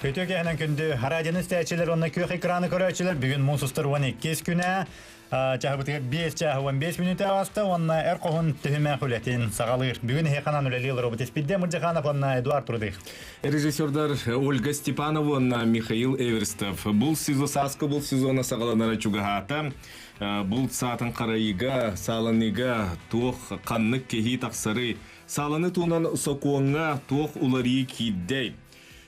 Үтүө киэһэнэн күндү радионы истээччилэр уонна күөх экраны көрөөччүлэр бүгүн муус устар 12 күнэ чаһыбытыгар 5 чааһы 15 мүнүүтэ ааста уонна эр хоһун түһүмэх үлэтин саҕалыыр. Бүгүн эһиэханан үлэлии олоробут Испирдэ Мырдьаханов уонна Эдуард Рудых. Режиссердар Ольга Степанова уонна Михаил Эверстов бұл сезон сааскы бұл сезона саҕаланара чугаһаата. Бұл саатын харайыга, сааланыга туох ханнык киһи тахсары, сааланы туунан сокуоҥҥа туох уларыы киирдэй.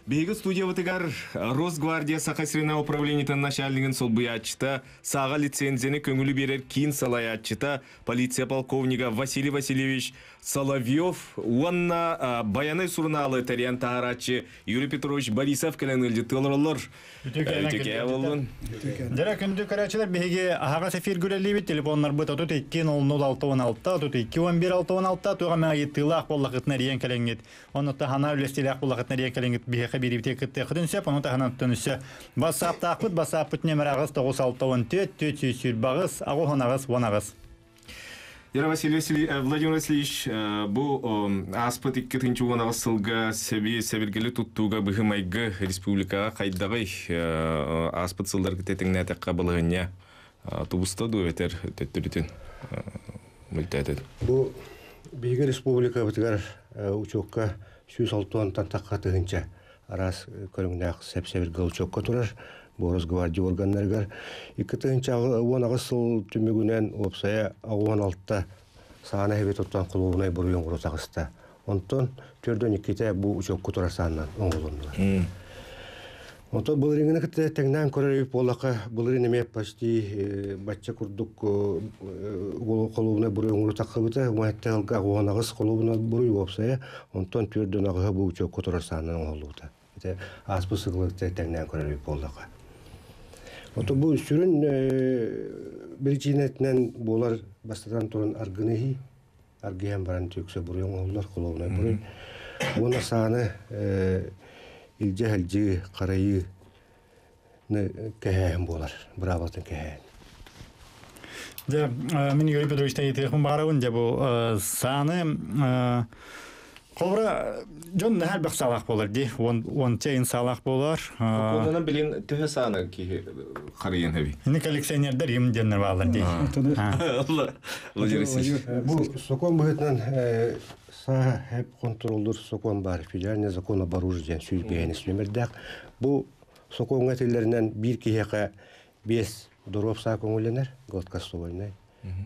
Биһиги студиябытыгар Росгвардия Саха сиринэ управлениетын начальнигын солбуйааччыта, сааҕа лицензияны көҥүлү биэрэр киин салайааччыта, полиция полковнига Василий Васильевич Соловьев уонна Байанай сурунаалы тэрийэн таһаарааччы Юрий Петрович Борисов кэлэн ыалдьыттыы олороллор. Үтүкээ боллун. Дьэ, күндү көрөөччүлэр, биһиги аһаҕас эфир күрэлиибит. Телефоннарбыт 32 00 616, 32 11 616, туох эмэ ыйытыылаах буоллахытына эрийэн кэлэҥҥит. Онно таһана үлэстилээх буоллахытына эрийэн кэлэҥҥит биһиэхэ биэриибитигэр кыттыаххытын сөп. Ону таһынан өссө WhatsApp-таахпыт, WhatsApp-пыт нөмер аҕыс 9 6 14 428 8 18. Ира Васильевич, Владимир Васильевич, бу ааспыт 2018 сылга сэби сэбиргэли туттууга быһымайгы республикаҕа хайдаҕый ааспыт сылларга тэтиҥнээтэххэ балаһынньа тубуста дуу этэр төттөрүтүн мөлтөөтө. Бу биһиги республикабытыгар учуокка 106-тан тахха тыһынча араас көрүҥнээх сэп-сэбиргэл учуокка турар. Бу Росгвардия органнарыгар 2018 сыл түмүгүнэн уопсайа 16 саана эбит оттон холуобунай буруйун оҥоро таҕыста. Онтон төрдөн иккитэ бу учуокка турар сааннан оҥоһулуннулар. Онтон былырыыҥҥыны кытта тэҥнээн көрөр эбит буоллахха, былырыын эмиэ почти бачча курдук холуобунай буруй оҥору таххыбыта. Уонна сылга 18 холуобунай буруй уопсайа, онтон төрдөн аҕыһа бу учуокка турар сааннан оҥоһуллубута. Ити ааспыт сылга тэҥнээн көрөр эбит буоллахха. Ото бу сүрүн биричиинэтинэн буолар бастатан туран аргыны иһии, аргыйан баран түксэ буруй оҥоһуллар, холуобунай буруй. Уонна сааны илдьэ сылдьыы, харайыы кэһээһин буолар, быраабатын кэһээһин. Дьэ, мин Юрий Петрович ыйытыахпын баҕарабын. Дьэ, бу сааны Холобура, дьон наһаа элбэх саалаах буолар дии. Уонча ин саалаах буолар. Онон билин төһө сааны киһи харыйан эби. Ини коллекционердар им диэннэр бааллар дии. Владимир Васильевич. Бу сокуон быһыытынан саа хэп контроллуур сокуон баар. Федеральный закон об оружии диэн 105 нүмердээх. Бу сокуоҥҥа этиллэринэн биир киһиэхэ биэс доруоп саа көҥүллэнэр, гладкоствольнай.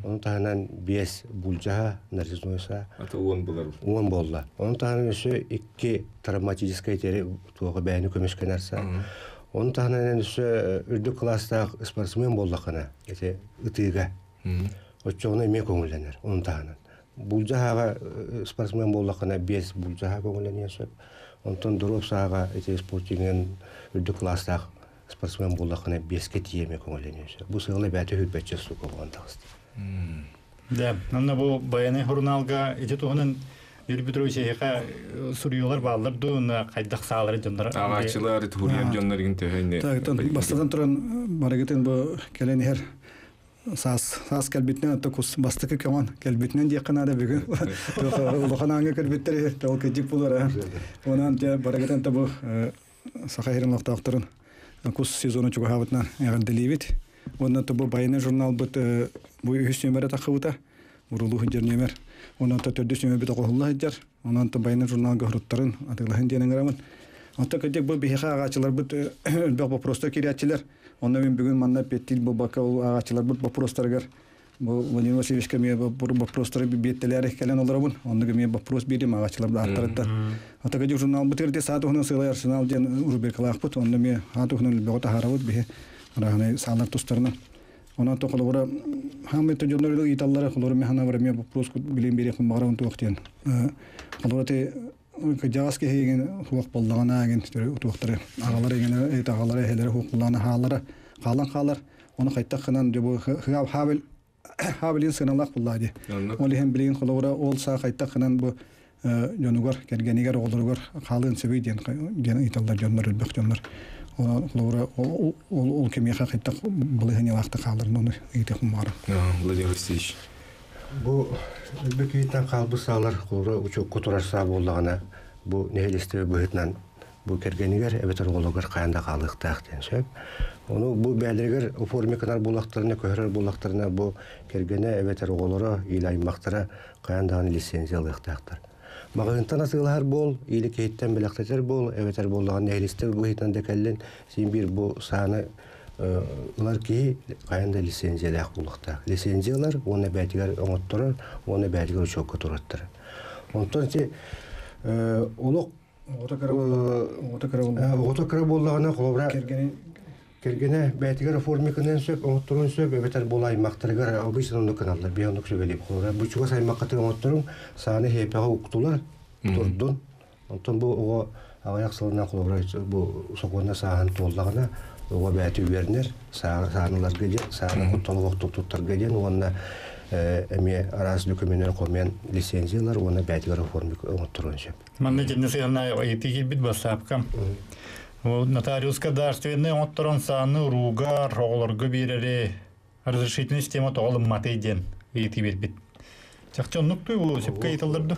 Ону таһынан биэс булдьаһа, нарезной саа. Ата уон булар. Уон буолла. Ону таһынан өссө икки травматическай тери туоҕа бэйэни көмүскэнэр саа. Ону таһынан өссө үрдүк кылаастаах спортсмен буоллаххына, ити ытыыга. Оччоҕуна эмиэ көҥүллэнэр. Ону таһынан. Булдьаһаҕа спортсмен буоллаххына биэс булдьаһа көҥүллэниэн сөп. Онтон доруоп сааҕа ити спортивнай үрдүк кылаастаах спортсмен буоллаххына биэскэ тиийэ көҥүллэниэн сөп. Бу сыала бэйэтэ хүрбэччэ сука буолан таҕыста. Да, онно бу байанай журналга ити туһунан Юрий Петрович эһиэхэ суруйуулар бааллар дуу, хайдах саалары дьоннор Аҕааччылар, туһуруйар дьоннор игин төһө Так, бастатан туран барыгытын бу кэлэн иһэр саас саас кэлбитинэн отто кус бастакы көҥөн кэлбитинэн диэххэ наада бүгүн улахан ааҥҥа кэлбиттэр ол кыдьык булар онон дьэ барыгытын та бу Саха сирин олохтоохторун кус сезону чугаһаабытынан эҕэрдэлиибит. Уонна бу байыаннай журналбыт бу үһүс нүөмэрэ таххыбыта. Урулуу сылдьар нүөмэр. Онон төрдүс нүөмэрбит оҕоһулла сылдьар. Онон байыаннай журналга хоруттарын атыылаһын диэн ыҥырамын. Оттон кырдьык бу биһиэхэ ааҕааччыларбыт элбэх боппуруостар киирээччилэр. Онно мин бүгүн манна эппиэттиир буолбакка ол ааҕааччыларбыт боппуруостарыгар Бу Владимир Васильевичка эмиэ боппуруостары биэттэлээри кэлэн олоробун. Оннук эмиэ боппуруос биэрим ааҕааччылар ааттарыттан. Атака журналбытыгар де саа туһунан сыалай арсенал диэн рубрикалаахпыт. Онно эмиэ саа туһунан элбэҕи таһаарабыт биһи арааһынай саалар тустарынан. Онон то холобура хаамай дьоннор ыйыталлара холобура механавар эмиэ боппуруос билин биэриэхпин баҕарабын туох диэн. Холобура ти кырдьаҕас киһи игин суох буоллаҕына игин туохтары аҕалара игин аҕалара эһэлэрэ суох буоллаҕына хаалара хаалан хаалар Ону хайтах гынан дьэ бу Хабель Хабелин сыаналаах буллаа дии. Ол иһин билигин холобура ол саа хайтах гынан бу дьонугар, кэргэнигэр, оҕолоругар хаалыан сөбүй диэн диэн ыйыталлар дьоннор, элбэх дьоннор. Холобура ол ол кимиэхэ хайтах балаһыанньалаахта хааларын ону ыйытыахпын баҕарам. Владимир Васильевич. Бу өлбүт киһиттэн хаалбыт саалар холобура учуокка турар саа буоллаҕына бу нэһилиэстибэ быһыытынан Бу кэргэнигэр эбэтэр оҕолоругар хайаан да хаалыахтаах диэн сөп. Ону бу бээлэригэр оформи гынар буоллахтарына, көһөрөр буоллахтарына, бу кэргэнэ эбэтэр оҕолоро или аймахтара хайаан даҕаны лицензия ылыахтаахтар. Маҕаһыынтан атыылаһар буол, или киһиттэн бэлэхтэтэр буол, эбэтэр буоллаҕына нэһилиэстибэ быһыытынан да кэллин, син биир бу сааны ылар киһи хайаан да лицензиялаах буолуохтаах. Лицензия ылар уонна бэйэтигэр оҥотторор уонна бэйэтигэр учуокка тураттар. Онтон ити олох Оҕото кыра оҕото кыра буоллаҕына оҕото кыра буоллаҕына холобура кэргэнин кэргэнэ бэйэтигэр оформикынан сөп, оҥотторун сөп, эбэтэр буола аймахтарыгар обычно оннук гыналлар, биһи оннук сүбэлиим. Холобура, бу чугас аймаххытын оҥотторуҥ, сааны хиэпэҕэ уктулар, турдун. Онтон бу оҕо аҕыйах сылынан холобура бу сокуонна сааһын туоллаҕына, оҕо бэйэтэ үөрэнэр, сааныларга диэн, сааны кутталлаах туттарга диэн уонна эмиэ араас докуменнары хомуйан лицензия ылар уонна бэйэтигэр оформик оҥотторуон сөп. Манна итиннэ сыһыаннаах ыйытыы киирбит бассаапка. Нотариуска дарственнай оҥотторон сааны уруугар оҕолорго биэрэри разрешительная система тоҕо ылымматый диэн ыйытыы биэрбит. Чахчы оннук дуй бу сөпкө ыйыталлар дуо?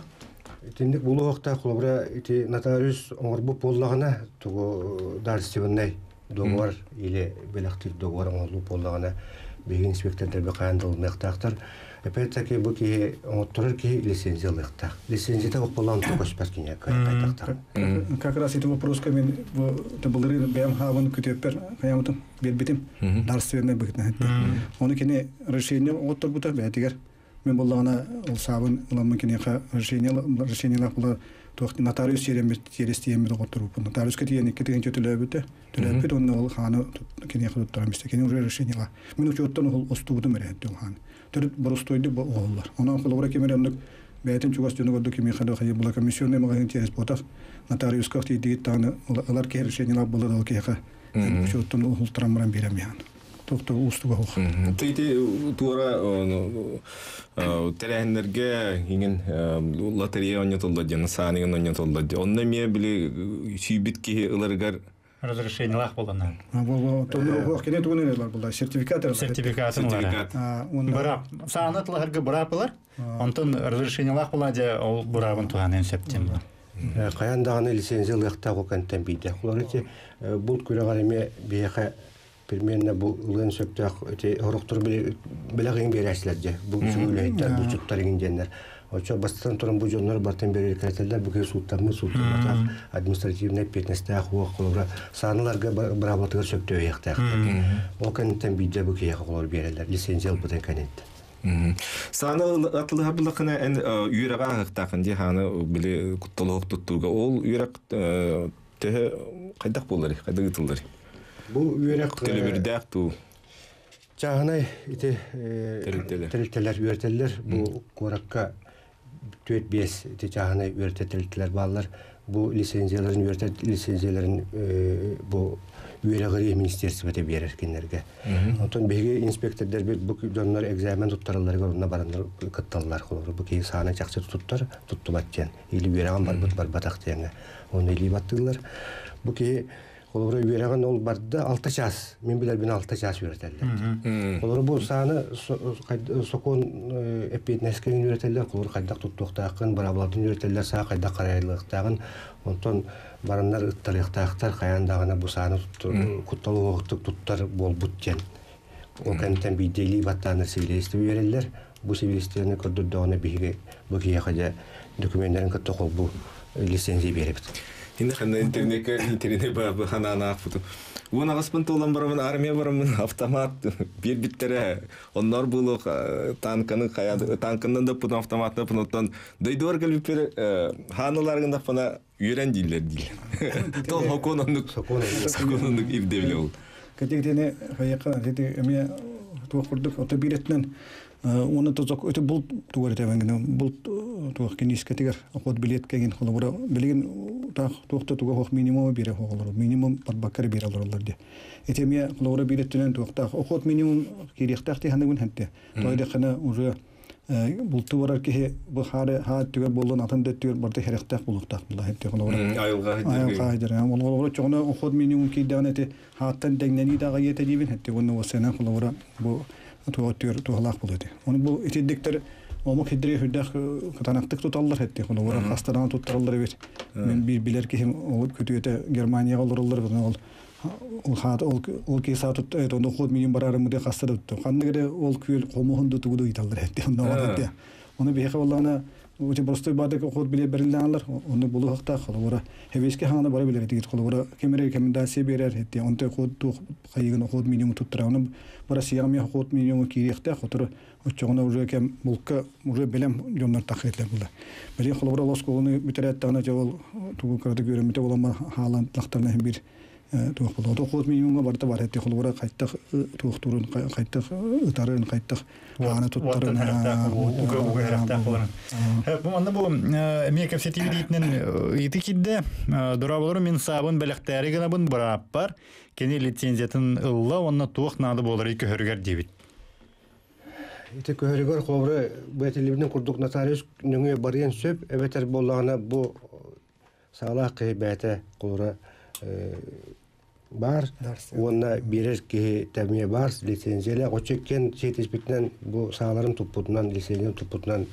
Итинник булуохтаах холобура ити нотариус оҥорбут буоллаҕына тугу дарственнай договор или бэлэхтиир договор оҥоһуллубут буоллаҕына биһиги инспектордарга хайаан да ылыныахтаахтар. Опять-таки бу киһи оҥотторор киһи лицензия ылыахтаах. Лицензията суох буоллаҕына онто көспөт киниэхэ кыайбатахтар. Как раз ити вопроска мен бу былырыын бэйэм хаабын күтүөппэр хайаабытым биэрбитим дарственнай быһыытынан Ону кини решение оҥотторбута бэйэтигэр мен буоллаҕына ол саабын ыламмын киниэхэ решение решениелаах була туох нотариус сиэрэммит сиэрэстиэммит оҥотторбуппун нотариуска тиийэн 2000 төлөөбүтэ төлөөппүт уонна ол хааны киниэхэ туттаран истэ кини уже решениела мин учуоттан устубутум эрэ ол хааны төрүт боростуойдук оҕоллор онон холобура ким эрэ оннук бэйэтин чугас дьону көрдүк кимиэхэ да хайы була комиссионный магазин тиэс буотах нотариуска тиийдигит даҕаны ылар киһи решениелаах буолар ол киһиэхэ учуоттан уһултаран баран биэрэн биһан туох уустуга суох. Ити туора тэрээһиннэргэ иҥин лотерея оонньотуллар диэн, саан иҥин оонньотуллар диэн. Онно эмиэ били сүүбүт киһи ыларыгар разрешениелаах буолана. Кини тугун ылар була сертификат сертификатын ылар. Быраап. Сааны тылаһарга быраап ылар. Онтон разрешениелаах була дьэ ол быраабын туһаныан сөп диэн була. Хайаан даҕаны лицензия ылыахтаах ол кэнтэн биирдэ. Олор ити булт күрэҕэр эмиэ биһиэхэ примерно бу ылыан сөптөөх ити сорохтор бэлэх биэрээччилэр дьэ бу үлэһиттэр булчуттар игин диэннэр оччо бастатан туран бу дьоннор бартын бэрэбиэркэлэтэллэр бу киһи сууттаммыт сууттамматах административнай эппиэтинэстээх уох холобура сааналарга быраабатыгар сөптөөһүөхтээхтэр ол кэнниттэн биирдэ бу киһиэхэ холобур биэрэллэр лицензия ылбытын кэнниттэн. Сааны атылыһар буллахына эн үөрэҕэ аһыктаахын дии хааны били кутталоох туттууга ол үөрэх төһө хайдах буолар хайдах ыытыллар? Бу үөрэх төлөбүрдээх дуу? Чааһынай ити тэрилтэлэр үөрэтэллэр. Бу куоракка 4-5 ити чааһынай үөрэтэр тэрилтэлэр бааллар. Бу лицензияларын үөрэтэр лицензияларын бу үөрэҕирии министерствота биэрэр кинилэргэ. Онтон биһиги инспектордарбыт бу дьоннор экзамен туттаралларыгар онно бараннар кытталлар. Холобур, бу киһи сааны чахчы туттар, туттубат диэн. Или үөрэҕин барбыт барбатах диэҥҥэ. Оны илии баттыыллар. Бу киһи холобура үөрэҕин ол барда 6 час. Мин билэрбин 6 час үөрэтэллэр. Холобура бу сааны сокуон эппиэтинэскэ үөрэтэллэр, холобура хайдах туттуохтааххын, быраабылатын үөрэтэллэр, саа хайдах харайылыахтааҕын, онтон бараннар ыттарыахтаахтар, хайаан даҕаны бу сааны куттал уһуктук туттар буолбут диэн. Ол кэнниттэн биирдэ илии баттааннар сибилиэстэ үөрэллэр. Бу сибилиэстибэни көрдөрдөҕүнэ биһиги бу киһиэхэ дьэ документарын кытта холбуу лицензия биэрэбит. Инде ханна интернетке интернет баабы ханаан аахпытым. Уон аҕыспын туолан барамын армия барамын автомат биэрбиттэрэ. Оннор буолуох танканы танканан да путун автоматна пунуттан дойдуар кэлбиппер хааныларгын даппана үөрэн дииллэр дииллэр. Тол хокон оннук сокон оннук ирдэбилэ ол. Кэтигитини хайакка ити эмиэ туох курдук ото бииретинэн уонна тозок өтө булт тугар этебен булт туох кинискетигер охот билет кегин холобура билигин таах туохта туга хох минимум бире хоголор минимум барбаккар бире олороллор ди ити эмиэ холобура бииреттинэн туохтаах охот минимум киириэхтээх ти ханныгын хэнте тойдехана уже булту барар киһи бу хаары хаа түгэр буоллун атын да түгэр барда херехтээх булуохтаах була хэтте холобура айылга айылга хайдыр холобура чоҕуна охот минимум киирдэҕинэ ити хааттан дэҥнэнии даҕа иэтэ диибин хэтте уонна уоссайынан холобура бу туох түгэр туһалаах буолуо ити ону бу итирдиктэр Омук хидри хүдэх кытанактык туталлар хетти холобура хастаран туттараллар эбит. Мен бир билер кихим ол күтүөтэ Германияга олороллор бу ол ол хаат ол ол ки саа тут это ход миним барары муде хастар тутту. Ханнык ол күл хомохунду тугуду италлар хетти. Онда бар хетти. Оны бихе боллана Учи простой бадык ход биле берилдәнләр, оны булу хакта холобура. Хевеске хана бара биле дигит холобура кемере рекомендация берер хетти. Онте ход ту хайыгын ход минимум туттыра. Оны бара сиям ход минимум кирехте хотура оччоҕуна уже кем булка уже белем дьоннор тахытлар булда. Били холобура лос колуну бүтерәттәгенә жол тугу кырды көрөмүтө болама хаалан лахтарна бир туох болот. Ход минимумга барта бар хетти холобура кайттах туох турун кайттах ытарын кайттах хаана туттарын. Уга уга хэрахтах боларын. Бу манна бу эме кепсети видитнен ити кидде дораболору мин сабын белехтәри гына бун бараппар кени лицензиятын ылла онна туох нады болар ике хөргер дебит. Ити көһөрүгөр холобура бу курдук нотариус нөңү барыян сөп эбетер боллагана бу саалаах киһи бээтэ холобура бар уонна биэрэр киһи тэмиэ бар лицензиялаах очеккен сиэтиспитинэн бу сааларын туппутунан лицензияны туппутунан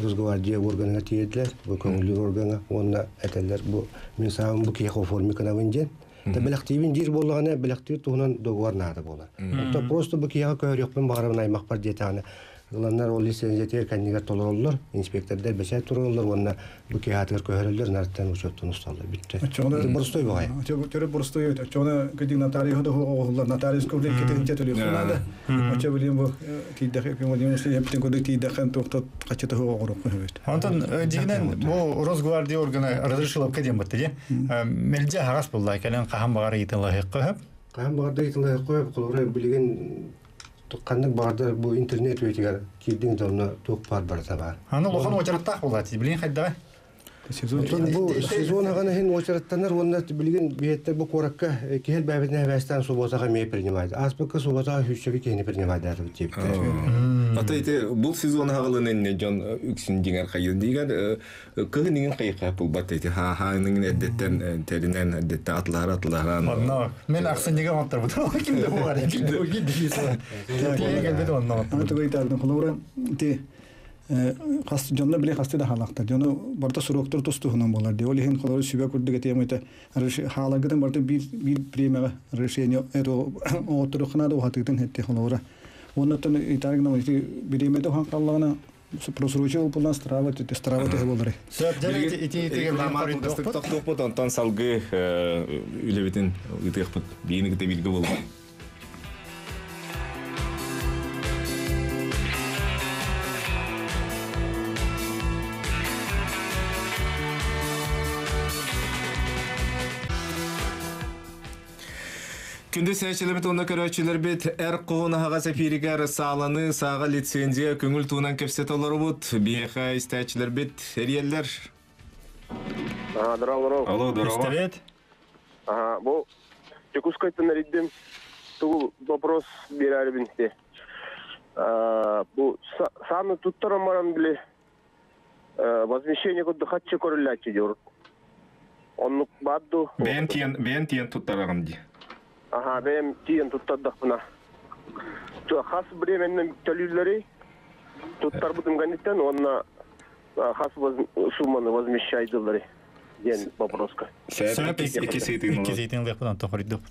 Росгвардия органына тиедилер бу көңүллүүр органа уонна этеллер бу мин саабын бу киһи оформи кынабын диэн. Та белэхтиибин диир боллагана белэхтиир туһунан договор наада болар. Онто просто бу киһиэхэ көһөрүөхпүн баҕарабын аймах бар диэтааны ыланнар ол лицензия кэннигэр толороллор, инспектордер бэчэт туроллор, уонна бу киһаатыгар көһөрөллөр, нарттан учеттун усталлар бүттэ. Боростой бугай. Төрө боростой өтө. Чоҕуна кыдык нотариус да оҕоллар, нотариус курдук кетинче төлөй хунада. Очо билим бу тиидэх кем хептин курдук тиидэхэн туохта качыта оҕорук хөбөт. Онтон дигинен бу Росгвардия органы разрешила кедем бытты де. Мелже хагас булла келен кахан багар итин лайык хөп. Кахан багарда итин лайык хөп, холобура билеген Қандык барды бу интернет өтигер кирдиң донна туох бар барта бар. Аны лохан очараттах булат. Билин хайда. Сезон бу сезон агана хин очараттанар онна билген биеттер бу коракка кихел бәбитне бәстән субботага ме принимает. Аспыкка субботага хүччеби кихини принимает деп тип. Ата ите бул сезон хагалын энне жон үксүн дигер кайын дигер кыгын деген кайка бул бат ите ха ха нин эддеттен теринен эддетте атлар атларан. Онно мен аксын деген оттар бу. Кимде бу бар? Кимде бу кимде бу? Онно. Аны тугай тардын холобура ти хас жонно биле хасты да халакта. Жоно барта суроктор тостуһунан болар ди. Ол ихин холобура сүбэ курдук этиэмите халагытын барта бир бир премияга решение это оторухна да ухатытын хетти холобура. Оннотон итаргна ити биремете хан каллагана просрочил булан страва те страва те болар. Сөп жана ити ити ити токтопот онтон салгы үлебитин ытыхпыт бийини ките билги болду. Күнді сәчілімет онда көрөчілер бет әр қуын ағас эфиригер сааланы саға лицензия көңіл туынан кепсет олар бұд. Бияқа истәчілер бет әриеллер. Здорово. Алло, здорово. Истебет. Ага, бу Якутскайтан риддим. Тугу вопрос берәр бинте. Бу саны туттарам барам биле. Возмещение куды хатчы көрүләчи диор. Оннук бадду. Бен тиен, бен тиен туттарагым ди. Ага, бен тиен туттардак мына. Ту хас временным төлүлләри туттар бутым ганеттен онна хас сумманы возмещайдылары. Ден вопроска. Сөп ики сейтин Ики сейтин лык тохоридук.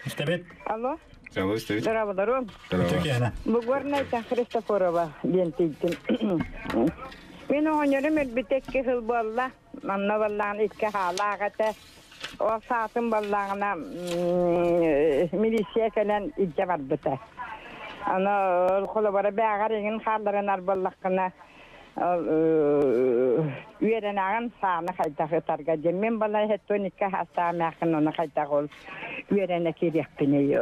Истебет. Алло. Алло, истебет. Здорово, здорово. Төкәнә. Бугорнайта Христофорова дентийтим. Мен оңонорум элбитекки хыл буолла. Манна баллаан икки хаалаагата. О саатын баллааҕына милиция кэлэн илдьэ барбыта. Аны ол холобара бээҕэр иҥин хаалларынар буоллаххына үөрэнээҕин сааны хайдах ытарга диэн. Мин балай хэттуон икки хаастаамаахын оны хайдах ол үөрэнэ кириэхпиний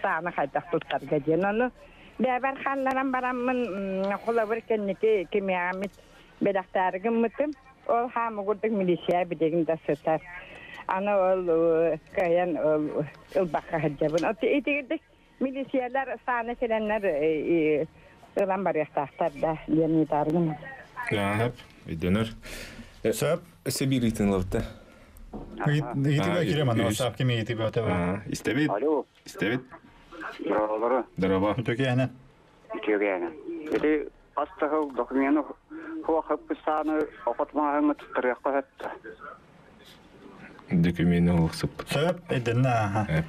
сааны хайдах туттарга диэн. Ону бээбэр хаалларан бараммын холобур кэнники кимиэҕэммит бэлэхтаарыгыммытым. Ол хаамугурдук милиция бидегин да сытар. Аны ол каян ол ылбакка хаджабын. Оты итигирдик милициялар сааны келеннер ылан барыяктаахтар да диэн итааргым. Хап, өйдөнөр. Сөп. Себир итин лавта. Итибе кирем аны WhatsApp кеме итибе өтө. Истебит. Алло. Истебит. Здорово. Здорово. Төкәнә. Үтүөгэнэ. Ити хас да сыл докумену суох ыппыт сааны охот маҕаһыҥҥа туттарыахха сөп да. Документы олохсуппут. Сөп, эденна аха.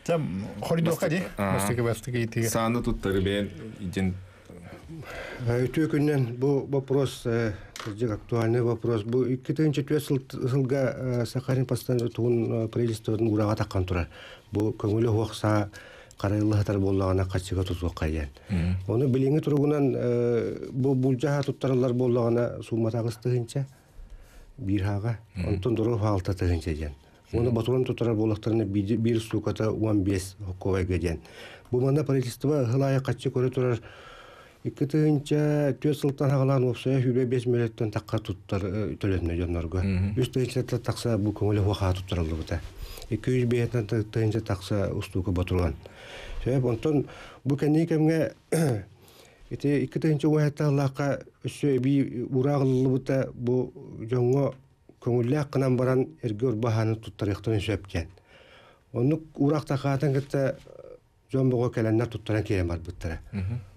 Там хоридока ди. Бастыгы бастыгы итиге. Сааны туттары бэйэн иден Үтүө күннэн бу вопрос кырдьык актуальный вопрос. Бу 2004 сылга Сахалин постоянно тугун правительствотын ураға таққан турар. Бу көңүлү хуақса қарайылы боллағына қачыға тутуаққа диэн. Оны билиңи туругунан бу булжаха туттаралар боллағына сумматагыс тыгынча бир хага, онтон дору алта тыгынча диэн. Оны батурун туттарар боллақтарына бир суката 15 хокковайга диэн. Бу манна правительство хылая каччы көрө турар. 2004 сылтан хагалаан опсая хүрбе 5 миллион таққа туттар төлөтүнө дьоннорго. Үс тыһынча тақса бу көңүлө хуаха туттарылды бута. 205 тыһынча тақса устука батурган. Себеп онтон бу кэнни кемге ити 2 тыһынча уһатталлаакка өссө эби ураагыллыбыта бу дьоҥҥо көңүллээх кынан баран эрге урбаһааны туттарыахтарын сөптен. Оннук ураак тахаатан кытта дьон боҕо кэлэннэр туттаран киирэн барбыттара.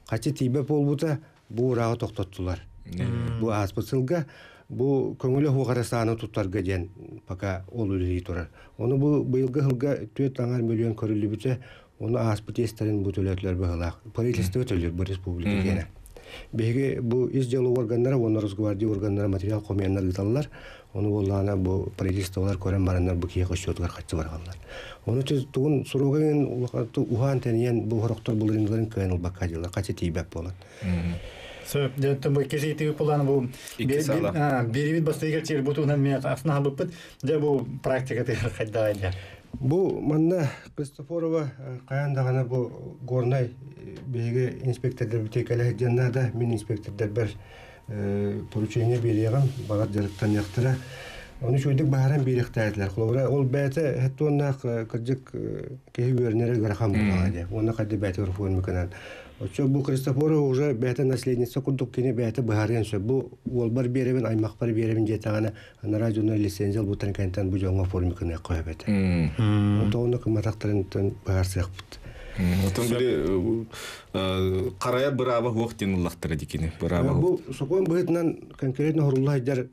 Хачы тиибэ буолбута бу урааҕы тохтоттулар. Бу ааспыт сылга бу көңүлэ хуҕара сааны туттарга диэн пока ол үлэлии турар. Оны бу быйылгы сылга 4,5 миллион көрүллүбүтэ, оны ааспыт иэстэрин бу төлөтүлэр быһылаах. Правительство төлүр бу республика киэнэ. Биһиги бу ис дьыала органнара, уонна Росгвардия органнара материал хомуйаннар ыыталлар. Оны боллаана бу правительстволар көрөн бараннар бу киһи счетугар хаччы баргаллар. Оны тугун суругын уһаан тэнийэн бу хорохтор булырынларын кыайан ылбакка дьылар хаччы тиийбэт буолан. Сөп, дьэ бу кеси итиги пуланы бу Икки сала. Берибит бастыгар чер бутунан мен асна хабыппыт. Дьэ бу практика тыгар хайда айда. Бу манна Христофорова каян дагана бу горнай биһиги инспектордар битекеле жаннада мин инспектордар бер поручение бериягам багат жарыктан Оны шуйдык баһаран бириктәтләр. Холора ол бәте хәттоннак кырдык кеһи өрнере гархан булган иде. Оны кадды бәте урфуын мөкәнән. Очо бу Христофорова уже бәте наследница курдук кине бәте баһаран сө. Бу ол бар беребин аймак бар беребин жетагана ана радионы лицензия бу тан бу жоңга форма кене кое бәте. Онто оны кыматактарын баһарсык бут. Отон били карая быраба хуак тен уллахтара дикини. Быраба. Бу сокон быһытынан конкретно хуруллайдар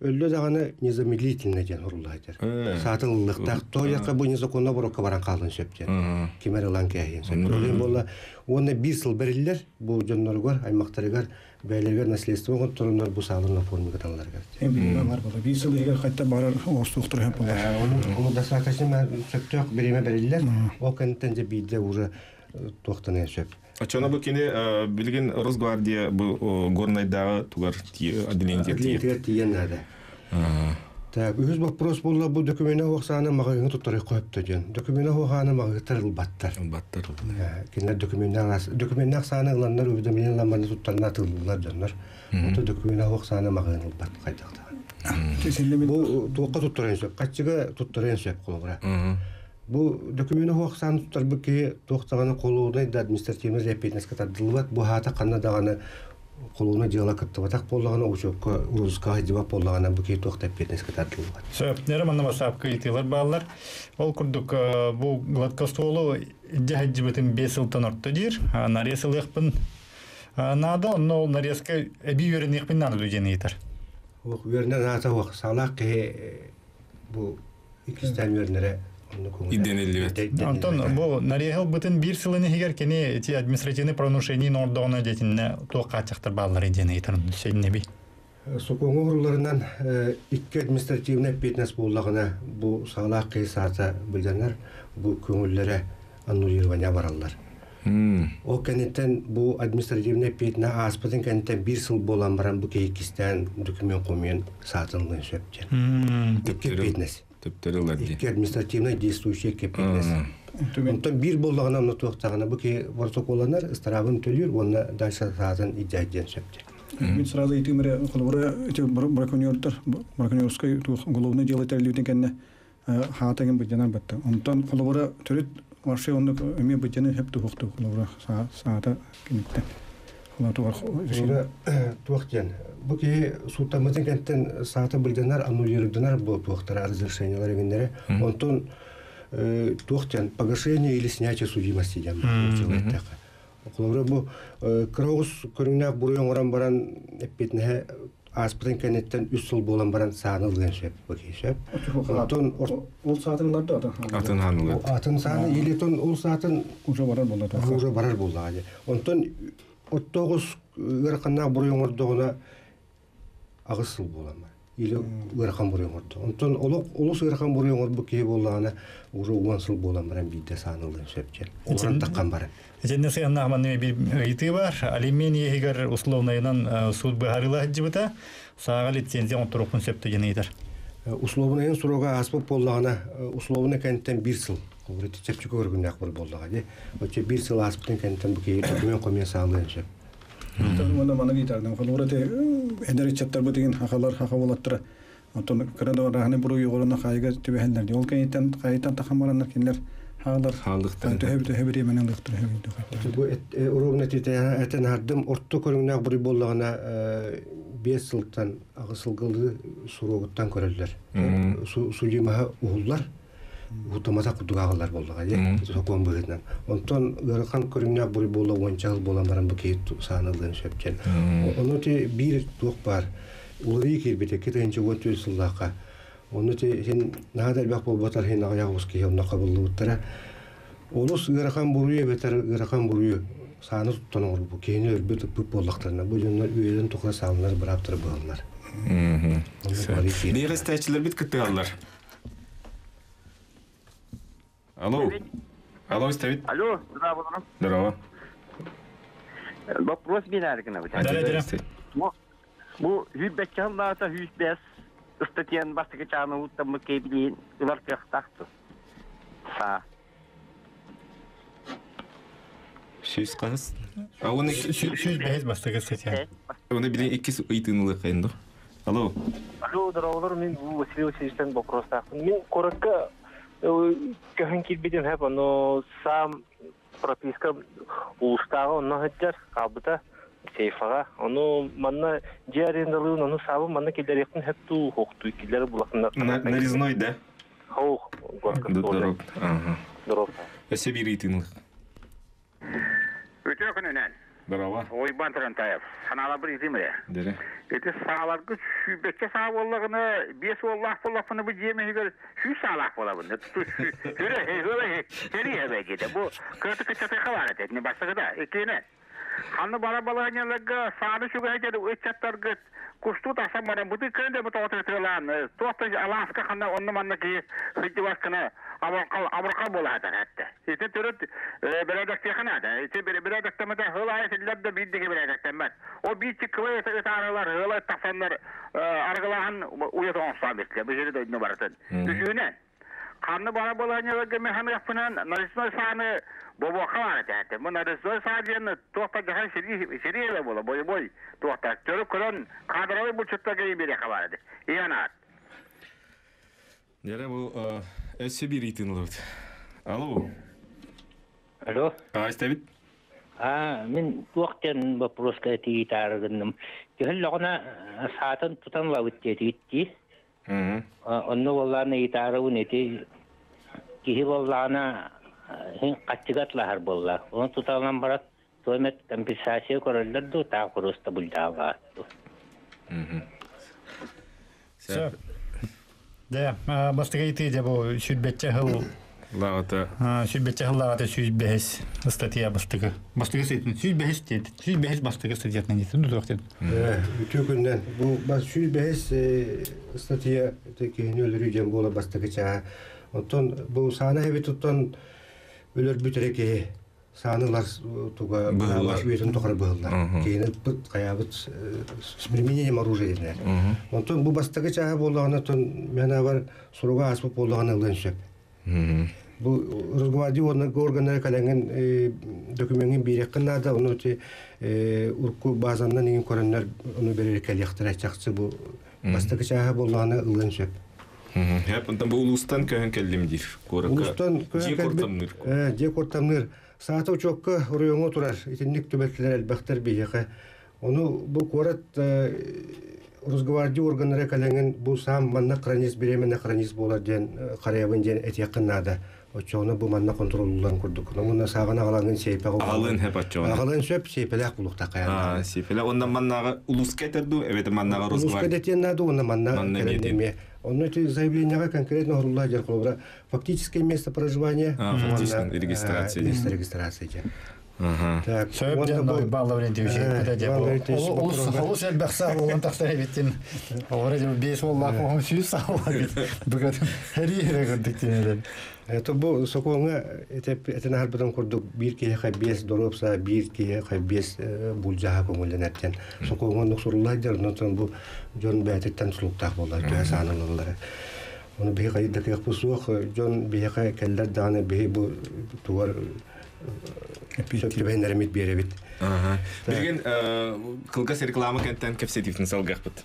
өллө даганы незамедлительно ден хуруллайдар. Саатыллыктак тояка бу незаконно борокка баран калдын сөптен. Кимер ылан кәһин сөп. Олен болла оны бир сыл бериллер бу жонноргор аймактарыгар бәйлергер наследство конторунар бу саалын оформи каталаргар. Эм бар була. Бир сыл егер кайта барар оостуктур хем була. Оны оны достаточно сөптөк биреме бериллер. Ол кенттен же бийде уже токтан сөп. Ачана бу кине билген Росгвардия бу горнайдагы тугар отделение Отделение тиен нада. Так, үһүс вопрос була бу документ хуаксааны магыгын туттары коюпту ден. Документ хуаксааны магыгытар ылбаттар. Баттар. Кинер документ документ сааны ыланнар уведомление ламаны туттарына тыллар доннор. Ото документ хуаксааны магыгын ылбат кайдакта. Бу туокка туттарын сөп, каччыга туттарын сөп колугра. Бу документ хуаксааны туттар бу ки туоктаганы колуунай да административный запятнеска тардылбат. Бу хата канна даганы колуна дела кыттыбатак боллагана учокко урузка дива боллагана бу ки туокта пятнеска тардылбат. Сөп, нere манна басап кыйтылар баллар. Ол курдук бу гладкостволу жахаджибытын 5 сылтан орто дир. Нарез ылыхпын нада, но ол нарезка эби өренехпин нада дүжені итар. Ох, өрнен ата ох, салак ке бу икистен өрнере Иденеллибет. Антон, бу нарехил бытын бир сылыны хигер кене эти административный правонарушение нордоғына детинне туаққа чақтыр баллар идене итар би. Сокоңу уруларынан икки административный петнес боллагына бу салак ке саата билденер бу көңүлләре аннулирование бараллар. Ол кенеттен бу административный петна аспытын кенеттен бир сыл болан баран бу кейкистен документ комуен саатынлын сөптен. Икки петнес. Төптөрүлөр ди. Икки административный действующий петнес. Онтон бир боллагына оны туактагына бу ки протоколланар ыстырабын төлүр, онна дальше саатын иджаджен сөптен. Мен сразу итимре холбора эти браконьердер, браконьерской уголовное дело терлютен кенне хаатагын быдьанар батта. Онтон холбора төрүт вообще онны эме быдьаны хеп тухту холбора саата киниттен. Холбора тугар туактен. Бу ки сутамытын кенттен саата билденер, аннулирденер бу туактара разрешениялар эгеннере. Онтон туактен погашение или снятие судимости дем. Холобура бу кыра оҕус көрүҥнээх буруй оҥорон баран эппиэтинэһэ ааспытын кэнниттэн үс сыл буолан баран сааны ылыан сөп бу киһи сөп. Онтон Ол саатын ылар да атын. Атын хаан ылар. Атын сааны или тон ол саатын Уже барар буолла. Уже барар буоллаҕа дии. Онтон оттоҕус ыараханнаах буруй оҥордоҕуна 8 сыл буолан бар. Или ыарахан буруй оҥордо. Онтон олох олус ыарахан буруй оҥорбут киһи буоллаҕына уже 10 сыл буолан баран биирдэ сааны ылыан сөп диэн. Олорон таххан баран. Итиннэ сыһыаннаах маннык биир ыйытыы бар. Алимент иһигэр условнайынан суут быһаарыыла сылдьыбыта. Сааҕа лицензия оҥотторуохпун сөп диэн ыйытар. Условнайын срога ааспыт буоллаҕына, условно кэнниттэн биир сыл. Холобур, чэпчэки көрүҥнээх буоллаҕа дии. Оччо биир сыл ааспытын кэнниттэн бу киһи документ хомуйа саалыан сөп. Уонна маны ыйытарным. Холобур, ити эдэр ыччаттарбыт игин хахалар хаха уолаттара оттон кыра да бараһаны буруй оҕолоно хаайыга түбэһэллэр дии. Ол кэнниттэн хаайыттан тахан бараннар кинилэр хаалар Хааллыктарын. төһө төһө бириэмэнэн ылыахтара сөбүй? Бу уровня этэн аһардым орто көрүҥнээх буруй буоллаҕына 5 сылтан 8 сылгылыы суруогуттан көрөллөр. Судьумаһа уһуллар. Утамата курдук ааҕыллар буоллаҕа дии сокуон быһыытынан. Онтон ыарахан көрүҥнээх буруй буолла уонча сыл буолан баран бу киһи сааныллыан сөп диэн. Ону ти биир туох баар уларыйыы киирбитэ 2014 сыллаахха. Ону ти син наһаа да элбэх буолбатар иһин аҕыйах оҕус киһи онно хабыллыбыттара. Олус ыарахан буруйу эбэтэр ыарахан буруйу сааны туттан оҥорбут киһини өлбүт ыппыт буоллахтарына бу дьоннор үйэлэрин тухары сааланар бырааптара быһаллар. Биир истээччилэрбит кыттыгаллар. Алло. Алло, истэбит. Алло, здорово. Здорово. Вопрос бинаргына бу. Бу 105 сыллаата 105 ыстатыйан бастакы чааны уттаммыт кэбилиин ылар кыахтаахту. Саа. Сүүс хаһыс? А оны 105 бастакы статья. Оны билин иккис ыйтыын ылыаххайын дуо? Алло. Алло, здороволор, мин Василий Васильевичтан вопростаахпын. Мин куоракка көһөн киирбитим хэп, ону сам прописка улуустааҕы онно сылдьар, хаалбыта сейфаҕа. Ону манна дьиэ арендалыын, ону саабын манна киллэриэхпин хэп дуу, хуохтуу киллэр булахтына. Нарезной, да? Хоух, горка. Здоров. Ага. Здоров. Өссө биир ыйтыын ылых. Үтүө күнүнэн. Здорово. Уйбан Турантаев. Санааларбын итим эрэ. Дере. Ити сааларгы сүүрбэччэ саа буоллаҕына, биэс уоллаах буоллахпына бу дьиэм иһигэр 100 саалаах буолабын. Хүрэ, хүрэ, сэрии эбэ диэтэ. Бу кыаты кыччатыха баар этэ. Итини бастакыта. Иккиһинэн, ханна бара балаһыанньаларга сааны сүгэһитэр ыччаттаргыт кустуу тахсан баран бытыы кыын да тоҕо тыалаан туох да алааска ханна онно манна киһи сылдьыбат гына абырхал абырхал буола сатар этте. Ити төрүт бэрээдэктиэхэ наада. Ити бэрээдэктэммэтэ сыл аайы силлэр да биир диэки бэрээдэктэммэт. Ол биир чыккыбай ытаарылар ыала тахсаннар арыгылааһын уйа тоҥостоон биттилэр. Бу сири дойдуну барытын. Үсүһүнэн, ханна бара балаһыанньаларга мен ханыахпынан нарезной сааны бобуохха баар этэ. Бу нарезной саа диэн туох да дьаһай сэрии сэрии эрэ буола бойобуой туохта төрүт көрөн кадровай булчуттарга биэриэххэ баар этэ. Иһэн аат. Дьэрэ бу өссө биир ыйтыын ылабыт. Алло. Алло. А, истэбит? А, мин туох диэн боппуруоска этии таарыгынным. Төһөллөҕүнэ саатын тутан ылабыт диэтигит дии. Онно буоллаҕына ыйытаарыбын ити киһи буоллаҕына иһин хаччыга атлаһар буолла. Ону туталан баран туох эмэ компенсация көрөллөр дуу, таах просто булдьаалаат дуу. Сөп. Дьэ, бастакы ыйытыы дьэ бу сүүрбэччэ сыл Лаҕата. 105 сыллааҕыта 105 ыстатыйа бастакы. Бастакы статьятын 105 диэт. 105 бастакы статьятынан диэтин дутуох диэн. Үтүө күннэн. Бу 105 статья киһини өлөрүү диэн буола бастакы чааһа. Оттон бу саана эбит оттон өлөрбүт эрэ киһи сааны ылар туга Быһыллар. үйэтин тухары быһыллар. Киһини ыппыт, хайаабыт с применением оружия диэнэр. Онтон бу бастакы чааһа буоллаҕына, оттон мен бар суруга ааспыт буоллаҕына ылыан сөп. Бу Росгвардия уонна органнара кэлэҥҥин докумеҥҥин биэриэххин наада, ону ити урукку базаннан иҥин көрөннөр ону бэрэбиэркэлиэхтэрэ чахчы бу бастакы чааһа буоллаҕына ылыан сөп. Хэп, онтон бу улуустан көһөн кэллим диир. Куоракка. Улуустан көһөн Дьиэ кэлбит куортамныыр. Дьиэ куортамныыр. Саата учуокка оройуоҥҥа турар. Итинник түбэлтэлэр элбэхтэр биһиэхэ. Ону бу куорат Росгвардия органнара кэлэҥин бу саам манна хронист бириэмэнэ хронист буолар диэн харайабын диэн этиэххин наада. Оччоҕуна бу манна контроллууларын курдук. Онно сааҕын аҕалаҥын сейпэҕэ Аҕалыан сөп оччоҕуна. Аҕалыан сөп сейпэлээх булуохтаах хайаан. Аа, сейпэлээх. Онно маннааҕы улууска этэр дуу, эбэтэр маннааҕы Улууска Росгвардия? дэтиэн наада уонна манна Манна кэлэн эмиэ эмиэ. Онно ити заявлениеҕа конкретно оһоруллаа дьэр холобура фактическое место проживания А, фактическое регистрация. Место регистрации дьэ. Так, Сөп уонна дьэн бу- Иван Лаврентьевич эппитэ дьэ Иван бу Лаврентьевич олус боппуруоһа. олус элбэх саа буолан тахсар эбиттин. Олор дьэ 5 уоллаах оҕом 100 саа буолар бүгүн хэрии эрэ кырдык диэн Это бу сокуоҥа этэн аһарбытым курдук биир киһиэхэ 5 доруоп саа, биир киһиэхэ 5 булдьаһа көҥүллэнэртэн сокуоҥа оннук суруллар дьэр, онтон бу дьон бэйэтиттэн тутулуктаах буолар, төһө саанылаллара. Ону биһи хайда кыахпыт суох, дьон биһиэхэ кэллэр даҕаны биһи бу тугар сөп түбэһиннэримит биэрэбит. Билигин кылгас реклама кэнтэн кэпсэтиитин салгыахпыт.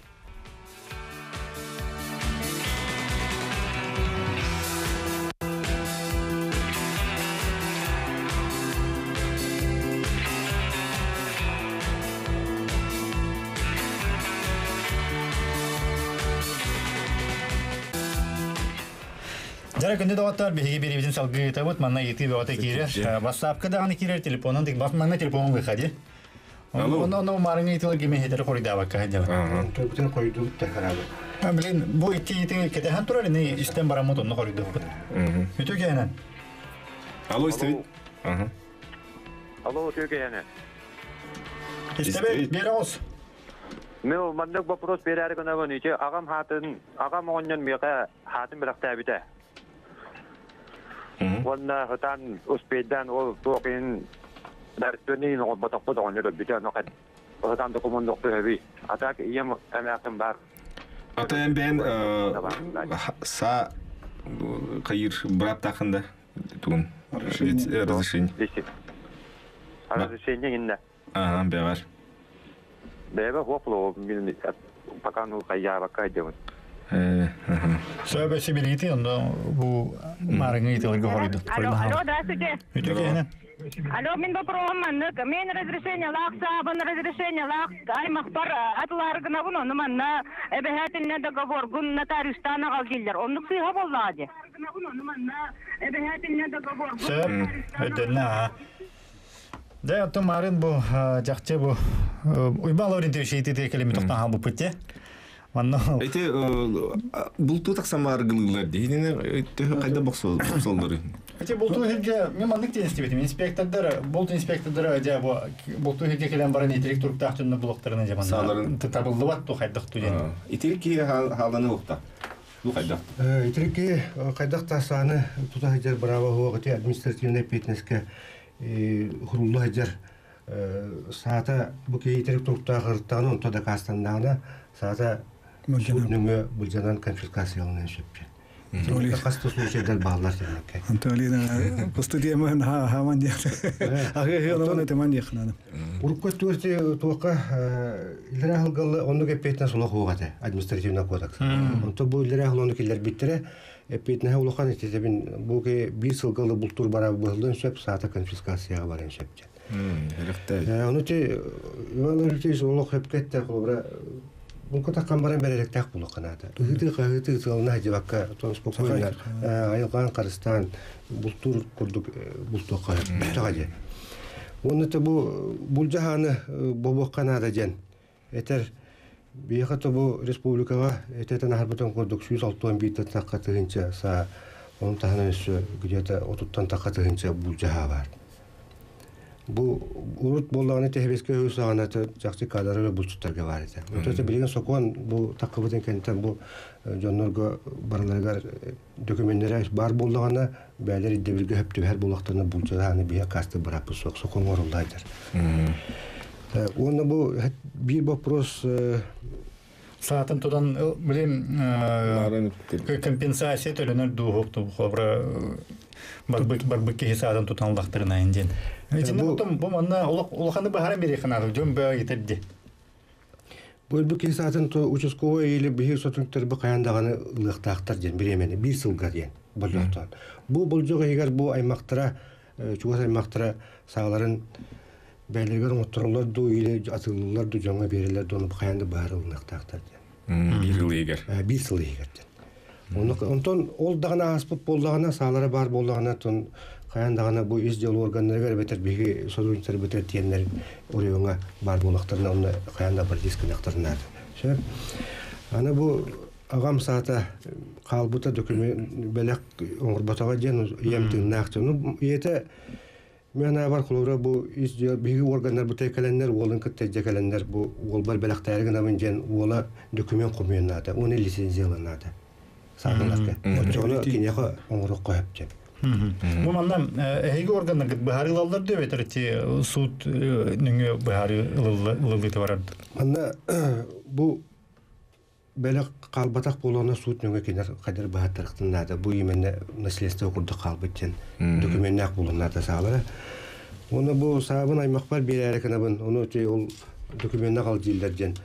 Дьара күндү доҕоттор, биһиги бириибитин салгыы ыытабыт, манна ыйытыы бөҕөтө киирэр. Ватсапка даҕаны киирэр, телефонун бас манна телефонун выходи. Алло. Онно онно маарыҥа ыйытыылар кимиэхэтери хоруйдаабакка сылдьабыт. Төрүтүн хойдубут да харабы. Блин, бу икки ыйытыы кэтэһэн турар, ини истэн бараммыт онно хоруйдуохпут. Үтүө киэһэнэн. Алло, истэбит. Алло, үтүө киэһэнэн. Истэбит, биэрэ оҕус. Мен маннык вопрос берээри гынабын ити аҕам хаатын аҕам оҕонньор миэхэ хаатын бэлэхтээбитэ. Уонна ытаан успейдаан ол туох иһин дарственный оҥорботохпут оҕонньор өлбүтэ ону ытаан докумуоннуохпут өбүй. А так ийэм эмээхсин баар. Ата эн бэйэн са хайыр быраптаахын да тугун разрешение. Разрешение иннэ. Ага, бэҕэр. Бэйэбэ хуоплоо мин пока ну хайаабакка айдыбын. Сөбө сибилити онно бу маарыҥа ыйытыыларга хоруйду. Алло, алло, здравствуйте. Үтүө киэһэнэн. Алло, мин вопроһум маннык. Мен разрешение лаах саабын разрешение лаах аймахпар атылаары гынабын, ону манна эбэһээтиннэ договоргун нотариустаан аҕал дииллэр. Оннук сыыһа буоллаҕа дии. Сөп, өйдөннө аа. Дэ, оттон марын бу жакчы бу Уйбаан Лаврентьевич ыйытыы кэлими тохтон хаалбыппыт те. Манна Эти бултуу тахсамааргылыылар дии. Төһө хайда бохсоллору? Эти бултуу хирге мен маннык диэн истибитим. Инспектордар, булт инспектордара дьэ бу бултуу хирге кэлэн баран итирик туруктаах дьонно булуктарына дьэ манна Сааларын табыллыбат ту хайдах ту диэн. Итирик киһи хааланы уохта. Бу хайдах? Итирик киһи хайдах та сааны тута сылдьар бырааба суох ити административнай эппиэтинэскэ хурулла сылдьар саата бу киһи итирик туруктаах ырыттаҕына онто дакаастаннаҕына саата суут нөҥүө былдьанан конфискацияланыан сөп диэн. Хас да случайдар бааллар дэннэккэ. Антолина постудиямын хааман диэх. Аҕыһы этеман диэх надо. Урукку өттүгэр туохха илэрэ аһылгаллы оннук эппиэтинэс олох уох этэ административный кодекс. Онто бу илэрэ аһыл ону киллэрбиттэрэ эппиэтинэһэ улахан этитебин бу ки биир сылга бултур бара быһыллын сөп саата конфискацияға баран сөп диэн. Ону ти Иван Алексеевич олох хөпкетте холобура бу кутаккан баран бэрэректээх булуохха наада. Ыһыты хаһыты сыалына дьыбакка тон спокойно айылҕаан харыстаан бултуур курдук бултуохха сөп дьэ. Уонна те бу булдьаһааны бобуохха наада диэн этэр биһиэхэ то бу республикаҕа этэтэн аһарбытын курдук 161 тахха тыһыынча саа onun таһынан өссө где-то отуттан тахха тыһыынча булдьаһаа баар. Бу урут буоллаҕына тэһэбэскэ өһү саҕана чахчы каадары булчуттарга баар этэ. Онтон билигин сокуон бу таккыбытын кэнниттэн бу дьоннорго барыларыгар документнere баар буоллаҕына бээлэр ирдэбилгэ хөп түбэһэр буоллахтарына булчудааны биһи акаасты бырааппыт суох сокуон оҥоруллайдар. Уонна бу биир вопрос Саатын тутан билим компенсация төлөнөр дууһук холобура барбык барбык киһи саатын тутан лахтырына диэн. Итинне потом бу манна улаханы баһаран бириэхэ дьон бөө итерди. Бу өлбүт киһи саатын участковой или биһи сотрудниктар бу хайаан даҕаны ылыахтаахтар диэн бириэмэни биир сылга диэн болдьохтоон. Бу болдьох иһигэр бу аймактара чугас аймактара сааларын бээлэригэр оҥоттороллор дуу или атыылыыллар дуу дьоҥҥо биэрэллэр дуу ону хайаан да баһарылыныахтаахтар диэн. Биир сыл иһигэр. Биир сыл иһигэр диэн. Онтон ол даҕаны ааспыт буоллаҕына, саалара баар буоллаҕына, тон хайаан даҕаны бу ис дьыала органнарыгар эбэтэр биһиги сотрудниктар эбэтэр тиэннэр оройуоҥҥа баар буоллахтарына, онно хайаан да обратиться гыныахтарын наада. Сөп. Аны бу аҕам саата хаалбыта документ бэлэх оҥорботоҕо диэн ийэм тыыннаах. Ну, ийэтэ Мен аабар холобура бу ис биһиги органнарбыт кэлэннэр уолун кытта илдьэ кэлэннэр бу уолбар бэлэхтээри гынабын диэн уола документ хомуйан наада уонна лицензияланаада сааталарга. Оччоҕуна киниэхэ оҥоруохха сөп диэн. Бу манна эһиги органнаргыт быһаарыылаллар дөө эбэтэр ити суут нөҥүө быһаарыы ылыллыыта барар. Манна бу бэлэх хаалбатах буолуона суут нөҥө кинилэр хайдах быһааттарыктын наада. Бу именно наследство курдук хаалбыт диэн докуменнаах буолуон наада саалара. Уонна бу саабын аймахпар биэрээри гынабын, ону ол докуменна хал дииллэр диэн.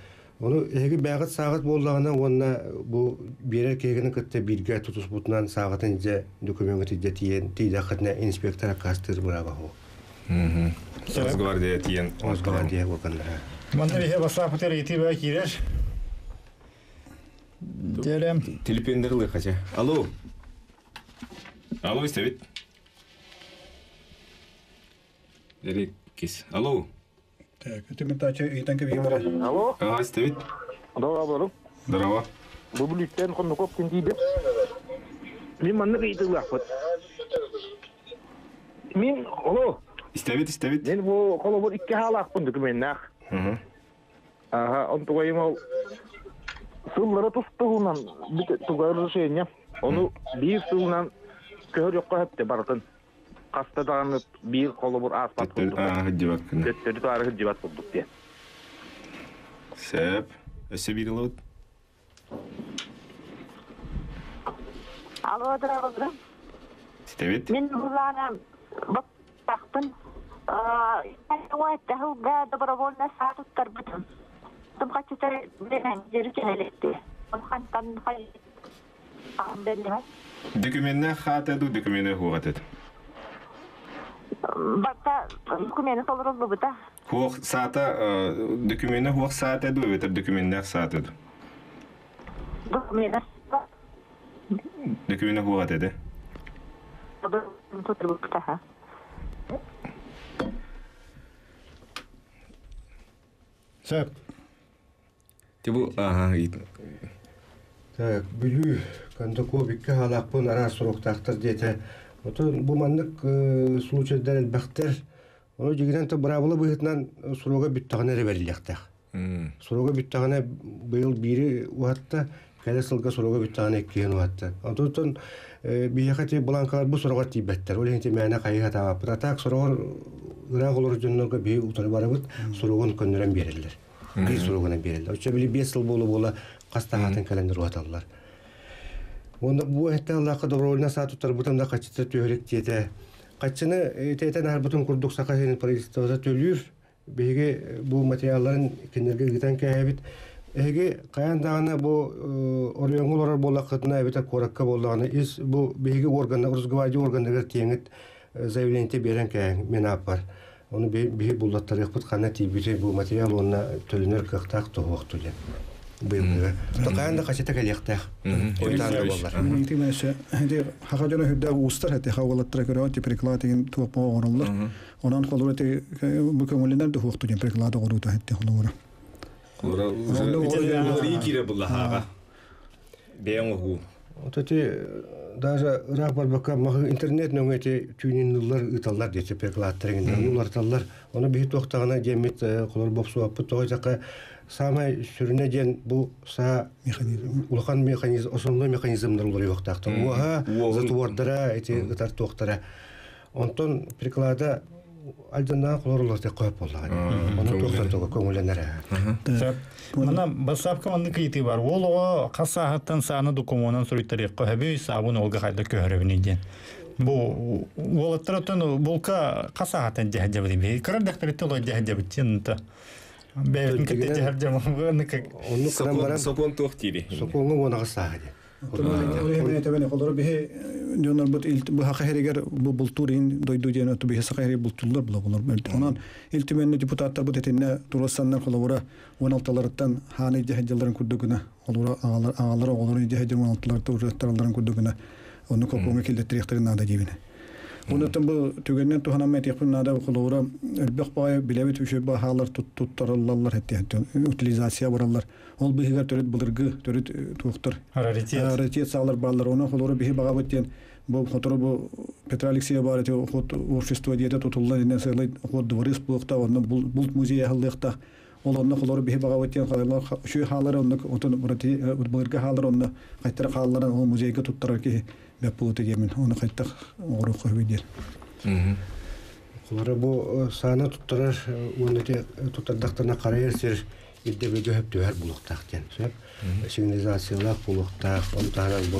Ону эһиги бээҕит сааҕыт буоллаҕына уонна бу биэрэр киһигини кытта бииргэ тутуспутунан сааҕытын дьэ докумеҥҥыт илдьэ тиийэн тиийдэххитинэ инспектор аккаастыыр бырааба суох. Росгвардия тиийэн Росгвардия органнара. Манна биһи бассааппытыгар ыйытыы бөҕө киирэр. Дьэрэ. Телепендер ылыахача. Алло. Алло, истэбит. Дэрик кис. Алло. Так, түмүктачы ыйтан кэбиһимэрэ. Алло. Ага, истэбит. Здорово. Здорово. Бу бүлүүттэн хоннукоп күн тиийдим. Мин маннык ыйытыылаахпыт. Мин, алло. Истэбит, истэбит. Мин бу холобур икки хаалаахпын докуменнаах. Аха, онтугайым ол сыллара тус-туһунан туга разрешение. Ону биир сылынан көһөрүөххэ сөптө барытын. Хаста даҕаны биир холобур ааспат курдук. Сылдьыбат гына. Төттөрү таары сылдьыбат курдук диэн. Сөп. Өссө биир ылабыт. Алло, здравствуйте. Истэбит. Мин Улаана баттахпын сылга добровольно саа туттарбытым. Тым хаччытар дери түһэлетти. Хантан хай Докуменна хаата ду докумена хуоҕатыт. Батта докумена толоруллубута. Хуох саата докумена хуох саата ду эбэтэр докуменнаах саата ду. Докумена Докумена хуоҕат этэ. Туттарбыта. Сөп. Тибу аха Так, Бүлүү Кондаков икки хаалаахпын араас суруктаахтар диэтэ. Отон бу маннык случайдар элбэхтэр. Ону дьигинэн то быраабыла быһыытынан суруга бүттэҕинэ эрэ бэриллиэхтээх. Суруга бүттэҕинэ быйыл биири уһатта, кэлэр сылга суруга бүттэҕинэ иккиһин уһатта. Онтон биһиэхэ ити бланкалар бу суругар тиийбэттэр. Ол иһин ити мээнэ хайыһа таабаппыт. А так сороҕор ыраах олорор дьоннорго биһи утары барабыт, суругун көннөрөн биэрэллэр. Биир суругунан биэрэллэр. Оччо били 5 сыл буола-буола хас таһаатын кэлэн уһаталлар. Уонна бу этте Аллахха добровольно саа туттарбытым да хаччыта түһэрик диэтэ. Хаччыны тэтэн аһарбытым курдук Саха сирин правительствота төлүүр. Биһиги бу материалларын кинилэргэ ыытан кээһэбит. Эһиги хайаан даҕаны бу оройуоҥҥа олорор буоллаххытына эбэтэр куоракка буоллаҕына ис бу биһиги органна Росгвардия органнарыгар тиэҥит заявление биэрэн кээһэҥ мин ааппар. Ону биһи буллаттарыахпыт ханна тиийбитий бу материал уонна төлөнөр кыахтаах тоһуохту диэн. Быйылгыга. Хайаан да хачыта кэлиэхтээх. Ойутаан да буоллар. Хаха дьоно хүрдээх уустар эти хауалаттара көрөөн ти приклад деген туох оҥороллор. Онон холура ти бу көҥүлүнэн да хуохту диэн приклад оҥоруута хетти холура. Холура киирэ булла Бэйэҥ оһуу. Вот эти даже ыраах барбакка интернет нөҥө эти түүнүн ыыталлар диэти прикладтар уларталлар. Ону биһи туохтаҕына диэммит холор бопсуаппыт тоҕо дьака самай сүрүнэ диэн бу саа улахан механизм основной механизмнар уларыйыахтаахтар. Уоһа затвордара эти ытар туохтара. Онтон приклада альданнаах олорулар те көп боллаҕа. Ону туохтан туга көҥүлэнэр. Мана бассаапка маннык ыйытыы бар. Ол оҕо хас сааһыттан сааны докумуонан суруйтарыахха сөбүй, саабын олга хайда көһөрөбүн диэн. Бу уолаттар оттон булка хас сааһыттан дьэһэ дьэбит. Кырар дәхтэритте олой дьэһэ дьэбит диэн бэйэтин кытта дьэһэр дьэбит. Оннук Сокуон туох диири? Сокуоҥҥа уонаҕа сааһа диэн. Олор биһи дьоннор бут быһаха херигер бу бултуур ин дойду диэн оту биһи саха хери бултууллар була олор. Онон Ил Түмэнни депутаттар бут этинне туруссаннар холобура 16-ларыттан хааны дьаһалларын курдугуна олора аҕалар аҕалар оҕолорун дьаһалларын 16-ларта ураттаралларын курдугуна онну копуҥа киллэтириэхтэрин наада диибин. Онуттан бу түгэннэн туһанан этиэхпин наада холобура элбэх баҕайы билэбит үчүгэй баһаалар туттарыллаллар эттиэхтэн утилизация бараллар. Ол быһыгар төрүт былыргы төрүт туохтар раритет раритет саалар бааллар. Онон холобура биһи баҕабыт диэн бу хотору бу Петр Алексеев бар эти охот общество диэтэ тутуллан иннен сыалай охот дворец буолуохта онно булт музейа аһыллыахта. Ол онно холобура биһи баҕабыт диэн халалар үчүгэй хаалар онно отон былыргы хаалар онно хайтара хаалларан ол музейга туттарар киһи бэп буолута диэмин оны хайтах оҕоруохха үһү диэн. Холобура бу саана туттарар уонна ити туттардахтарына харайар сир ирдэбилгэ сөп түһэр буолуохтаах диэн сөп. Сигнализациялаах буолуохтаах, ону таһынан бу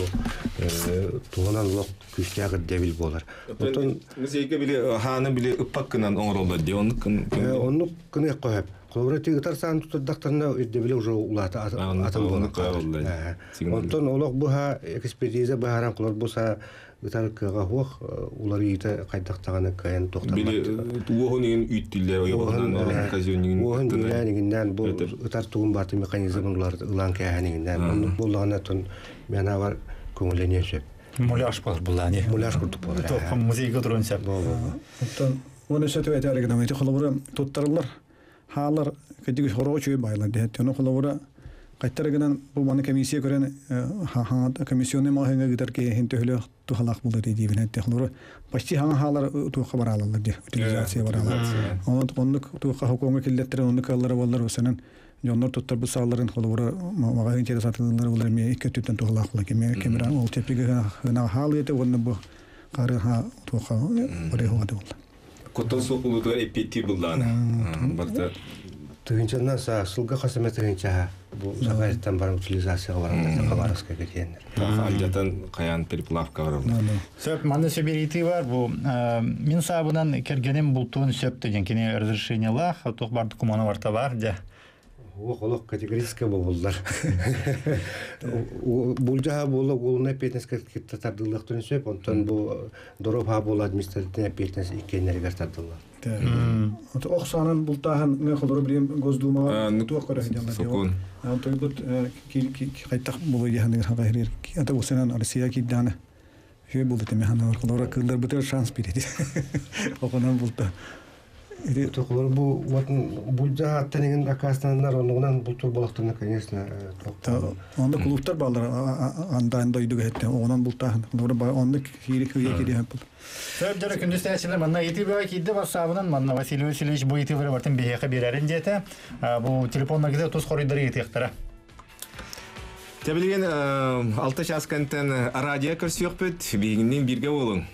туһунан олох күүстээх ирдэбил буолар. Оттон музейга били хааны били ыппаккынан оҥороллор дии, оннук Оннук гыныахха сөп. Холобура ити ытар сааны туттардахтарына ирдэбилэ уже улаата атын буолан хаалар. Онтон олох быһа экспертиза быһааран холор бу саа ытар кыаҕа суох уларыйыыта хайдах даҕаны кыайан туохтаммат. Били уоһун иһин үүттүллэр ойоҕоһунан казённигин уоһун иилээн иҥиннээн бу ытар тугун бааты механизмын ылан кээһэн иҥиннээн оннук буоллаҕына тон менавар көҥүлэниэн сөп. Муляж болар буллаани. Муляж курдук буолар. Тоққа музейга турун сөп. Оттон уонна өссө этэ гынан ити холобура туттарыллар хаалар кэдиги хороо чуй байлар диһет. Ону холобура кайтара гынан бу маны комиссия көрөн комиссионный маһыҥа гытар киһин төһөлө тухалаах булар диибин этте. Холобура почти хаҥа хаалар туохха бараалалар ди утилизация бараалар. Онон оннук туохха хокуоҥа киллэттерен оннук кыаллара буоллар усанан дьоннор туттар бу саалларын холобура маҕаһыын тиэрэ сатыыллар булар эмиэ икки өттүттэн тухалаах була кеме кемера ол тепиге хына хаалыйты уонна бу хары ха туохха барыһуга буолла. Куттал суох булуутугар эппиэттиир буллаана. Барыта Тыһыынчаннан саа сылга хас эмэ тыһыынчаһа бу сахайыттан баран утилизацияҕа баран Хабаровскайга тиэннэр. Алдьатан хайаан переплавка бараллар. Сөп, манна сөбириитии бар бу мин саабынан кэргэним бултуун сөп деген кини разрешениелаах, туох бар докумена барта бар дьэ. Уох олох категорически бобуллар. Булдьаһа буола уолуна эппиэтинэскэ кытта тардыллыахтарын сөп, онтон бу доруобуйа буола административнай эппиэтинэс иккиэннэригэр тардыллар. Ох саанан бултааһын ҥэ холоро билим Госдумаҕа туох көрө сылдьаллар Сокуон. Тойбут хайтах булу яһаныгар хагайрыр. Ата усенан Россия киирдэҕинэ үчүгэй буолду тэмэ ханар холоро кыылларбытыгар шанс биэрди. Оҕонон булта. Холор бу вот булдьаһааттан иҥин аккаастананнар оннугунан бултур болохтарына конечно Онно клубтар бааллар андаан дойдуга хетте оҕонон бултааһын. Холоро оннук киири кыйа киири хаппыл. Сөп дьоро күндүс тээчилер манна ити бөҕө киирде бассаабынан манна Василий Васильевич бу итилери бартын биһиэхэ биэрэрин диэтэ. Бу телефоннаргыта тус хоруйдары ыытыахтара. Тэбилигин 6 час кэнтэн радио көрсүөхпүт. Биһигинниин бииргэ буолуҥ.